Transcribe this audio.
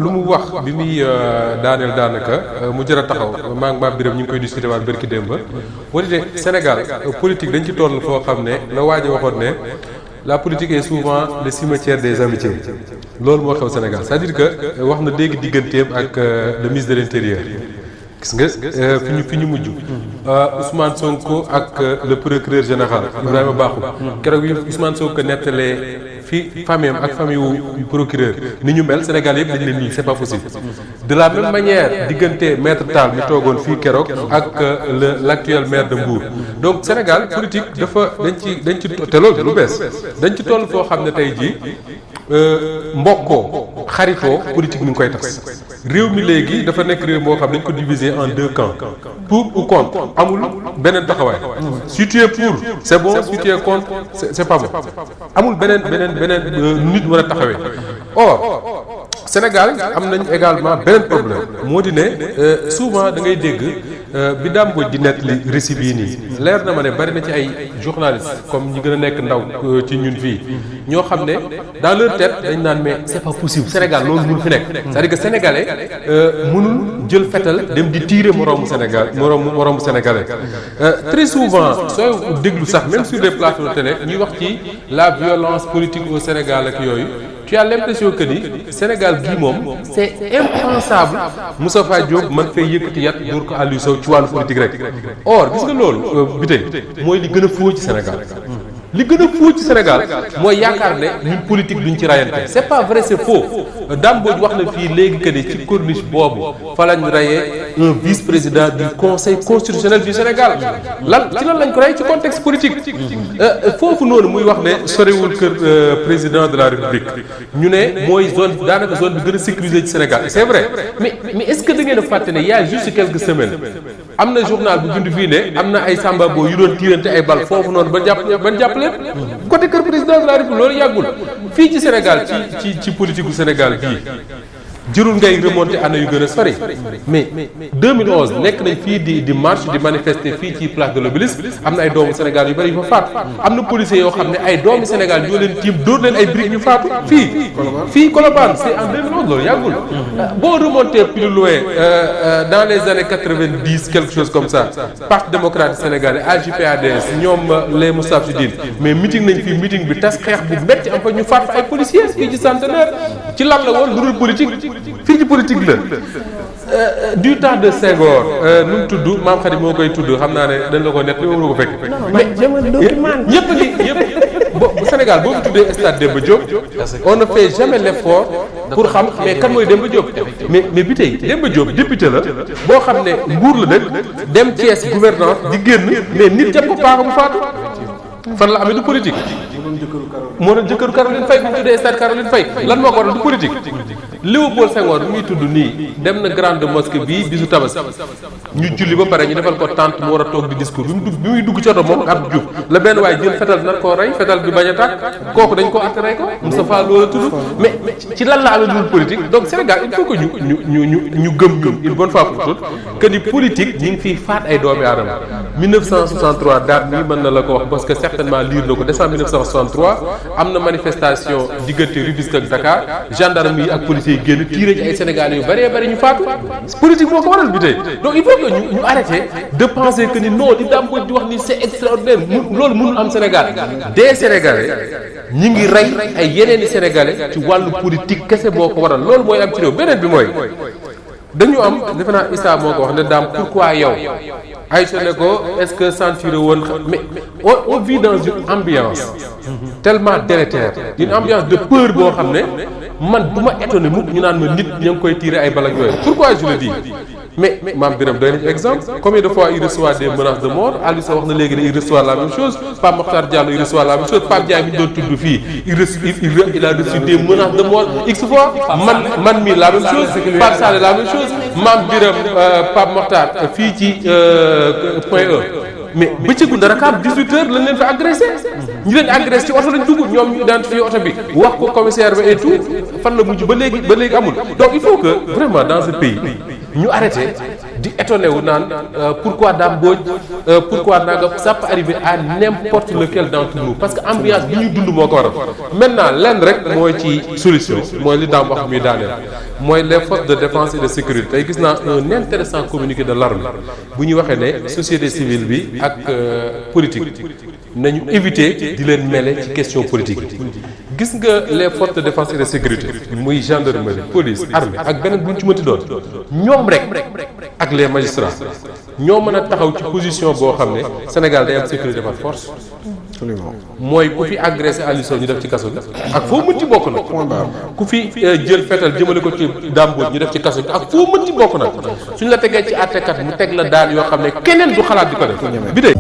lu mu wax bi muy daaneel daanaka mu jër a taxaw maa ngi maa biram ñu ngi koy discuter waat bërki démb moo di ne Sénégal politique dañ ci toll foo xam ne la waa ji waxoon ne la politique est souvent le cimetière des amitiés loolu moo xew Sénégal c'est-à-dire que wax na dégg digganteem ak le ministre de l'intérieur gis nga fi ñu mujj Ousmane Sonko ak le procureur général Ibrahima Bakhoum keroog yi Ousmane Sonko nettalee fi famille ak famille wu procureur ni ñu mel Sénégal yëpp dañ leen nii c'est pas possible de la même manière diggante maître Tall mi toogoon fii keroog ak l'actuel maire de Mbour donc Sénégal politique dafa dañ ci te loolu lu bees dañ ci toll foo xam ne tey jii mbokkoo xaritoo politique mi ngi koy tas réew mi léegi dafa nekk réew moo xam dañ ko diviser en deux camps pour ou contre amul beneen taxawaay si tu es pour c'est bon si tu es contre c'est pas bon amul beneen nit war a taxawee or Sénégal am nañ également beneen problème moo di ne souvent da ngay dégg bi Dame Mbodj di nettali récit bii nii leer na ma ne bari na ci ay journalistes comme ñi gën a nekk ndaw ci ñun fii ñoo xam ne dans leur tête dañ naan mais c'est pas possible Sénégal loolu mënul fi nekk c'est-à-dire que sénégalais mënul jël fetal dem di tirer moroomu sénégalais très souvent sooy déglu sax même sur les plateaux de télé ñuy wax ci la violence politique au Sénégal ak yooyu tu as l'impression que ni Sénégal gii moom c'est impensable Moustapha Diop man fay yëkkati yat dóor ko Aliou Sow ci wàllu politique rek or gis nga loolu bi tey mooy li gën a foo ci Sénégal li gën a faux ci Sénégal mooy yaakaar ne ñun politique duñ ci rayante c'est pas vrai c'est faux Dame Mbodj wax na fii léegi que ni ci corniche boobu fa lañ rayee un vice-président du conseil constitutionnel du Sénégal ci lan lañ ko rey ci contexte politique foofu noonu muy wax ne sorewul kër président de la République ñu ne mooy zone daanaka zone bi gën a sécurisée ci Sénégal c'est vrai mais est-ce que da ngeen a fàtte ne y a juste quelques semaines am na journal bu bind fii ne am na ay samba boo yu doon tiirante ay bal foofu noonu ba jàpp côté kër président de la République loolu yàggul fii ci Sénégal ci politique gu Sénégal bii jërul ngay remonter année yu gën a sori mais 2011 nekk nañ fii di marche di manifester fii ci place de l'Obélisque am na ay doomu Sénégal yu bari yu fa faatu am na policiers yoo xam ne ay doomu Sénégal ñoo leen tiim dóor leen ay briques ñu faatu fii Colobane c'est en 2011 loolu yàggul boo remonter plus loin dans les années 90 quelque chose comme ça Parti démocratique sénégalais AJ/PADS ñoom les Moustapha Diop mais meeting nañ fii meeting bi tas xeex bu metti am fa ñu faatu ay policiers fii ci centenaire ci lan la woon lu dul politique fii ci politique la du temps de Senghor nu mu tudd maam Khady moo koy tudd xam naa ne dañ la ko net li ma ko fekk mais ñëpp Sénégal boo fi tuddee stade Demba Diop on ne fait jamais l'effort pour xam mais kan mooy Demba Diop mais bi tey Demba Diop député la boo xam ne Mbour la dëkk dem Thiès gouvernance di génn mais nit jàpp ko paaka bu faatu fan la amee du politique moo doon jëkkëru Caroline Faye bi ñu tuddee stade Caroline Faye lan moo ko waral du politique Léopold Senghor bi muy tudd nii dem na grande mosquée bii bisu Tabaski ñu julli ba pare ñu defal ko tente mu war a toog di discours bi muy dugg ci oto moom Abdou Diouf la benn waaye jël fetal nar koo rey fetal bi bañ a tàkk kooku dañ ko atte rey ko Moustapha loola tudd mais ci lan la amee dul politique donc Sénégal il faut que ñu gëm ñun une bonne fois pour toutes que ni politique ñi ngi fiy faat ay doomi aadama 1963 date bi mën na la ko wax parce que certainement lire na ko décembre 1963 am na manifestation diggante Rufisque ak Dakar gendarmerie ak policiers yi génn tiré ci ay Sénégalais yu bëree bëri ñu faatu politique moo ko waral bi tey donc il faut que ñu arrêter de penser que ni non di Dame Mbodj di wax ni c'est extraordinaire loolu mënul am Sénégal des Sénégalais ñi ngi rey ay yeneeni Sénégalais ci wàllu politique kese boo ko waral loolu mooy am ci réew beneen bi mooy dañu am defe naa Issa moo ko wax ne Dame pourquoi yow Aïcha ne ko est-ce que sentir woon mais on vit dans une ambiance tellement délétère une ambiance de peur boo xam ne man du ma étonné mukk ñu naan ma nit ña ngi koy tirer ay bal ak yooyu pourquoi je le dis mais Mame Birame doy nañu exemple combien de fois il reçoit des menaces de mort Aliou Sow wax na léegi ne il reçoit la même chose Pape Mokhtar Diallo il reçoit la même chose Pape Diaye mi ñu doon tudd fii il a reçu des menaces de mort x fois man mii la même chose Pape Sall la même chose Mame Birame Pape Mokhtar fii ci point E mais bëccëgu dara kaam 18h lañ leen fa agressé ñu leen agressé ci oto lañ dugg ñoom ñu identifié oto bi wax ko commissaire ba et tout fan la mujj ba léegi amul donc il faut que vraiment dans ce pays ñu arrêté di étonné wu naan pourquoi Dame Mbodj pourquoi nanga ça peut arriver à n'importe lequel d'entre nous parce que ambiance bi ñuy dund moo ko waral maintenant lenn rek mooy ci solution mooy li Dame wax muy daaneel mooy les forces de défense et de sécurité tey gis naa un intéressant communiqué de l'armée bu ñu waxee ne société civile bi ak politique nañu éviter di leen mêler ci question politique yi gis nga les forces de défense et de sécurité muy gendarmerie police armée ak beneen bu ñu ci mënti doon ñoom rek ak les magistrats ñoo mën a taxaw ci position boo xam ne Sénégal day am sécurité par force. absolument mooy ku fi agressé Aliou Sow ñu def ci kaso bi ak foo mën ci bokk nag. ku fi jël fetal jëmale ko ci Dame Mbodj ñu def ci kaso bi ak foo mën ci bokk nag suñ la tegee ci àttekat mu teg la daan yoo xam ne keneen du xalaat di ko def bi de